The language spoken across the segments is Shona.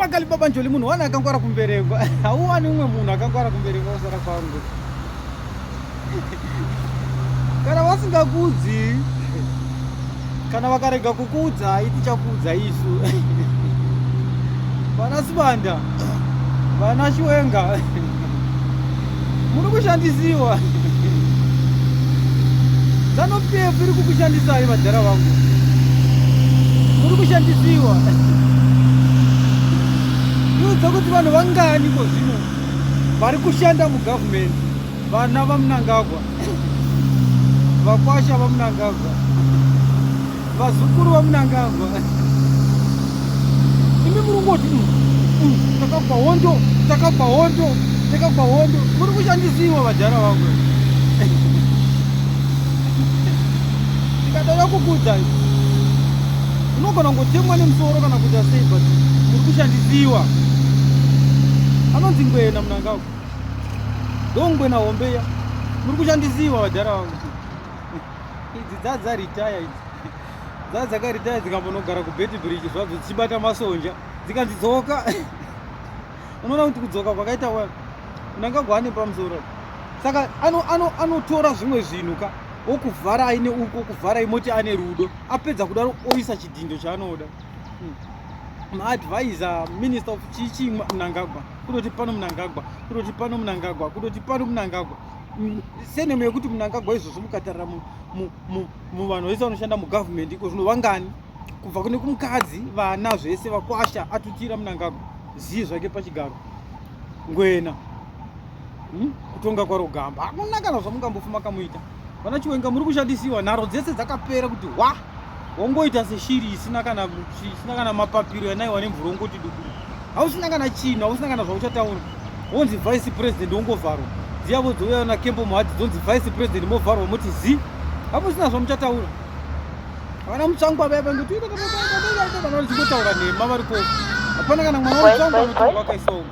Makali Baba Njoli munhu wani akangwara kumberengwa. Hauwani umwe munhu akangwara kumberengwa usara kwangu. Kana vasingakuudzi kana vakarega kukuudzai tichakuudza isu. Vana Sibanda, vana Chiwenga muri kushandisiwa. Zanu PF iri kukushandisai vadhara vangu. Muri kushandisiwa. Ndiudza kuti vanhu vangani ko zvino vari kushanda mugovernment vana vaMnangagwa vakwasha vaMnangagwa vazukuru vaMnangagwa imi muri kungoti mm, mm, takabva hondo takabva hondo takabva hondo muri kushandisiwa vadhara vangu tikadada kukuudzai unogona kungotemwa nemusoro kana kuita sei but muri kushandisiwa anonzi ngwena Mnangagwa ndongwena hombe iya muri kushandisiwa vadhara vangu idzi dzadzaritaya idzi dzadzakaritaya dzikambonogara kuBeitbridge zvadzo dzichibata masonja dzikanzi dzoka unoona kuti kudzoka kwakaita wa Mnangagwa ane pamusoro saka anotora ano, zvimwe zvinhu ka okuvhara aine uko okuvhara imoti ane rudo apedza kudaro oisa chidhindo chaanoda maadvisor minister of chichi Mnangagwa kutoti pano Mnangagwa kutoti pano Mnangagwa kutoti pano Mnangagwa senemo yekuti Mnangagwa izvozvo mukatarira muvanhu vese vanoshanda mugovernment iko zvino vangani kubva kune kumukadzi vana zvese vakwasha atutira Mnangagwa zii zvake pachigaro ngwena Kutonga kwaro gamba hakuna kana zvamungambofuma kamuita vana Chiwenga muri kushandisiwa nharo dzese dzakapera kuti hwa wongoita seshiri isina kana isina kana mapapiro yanaiwa nemvura wongoti duku hausina kana chinhu hausina kana zvauchataura wonzi vice president wongovharwa dziyavo dzouya na Kembo Mohadi dzonzi vice president movharwa moti zi hamusina zvamuchataura vana Mutsvangwa vaya vangoti vachingotaura nhema variko hapana kana mwana waMutsvangwa anotorwa akaisawo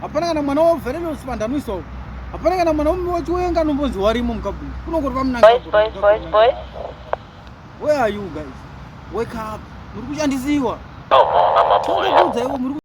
hapana kana mwana waValerio Sibanda anoisawo hapana kana mwana waChiwenga anombonzi warimo mukabhuni kunongori Boys, boys, boys, boys. Where are you guys? Wake up. Muri kushandisiwa. Tongokuudza iwo muri.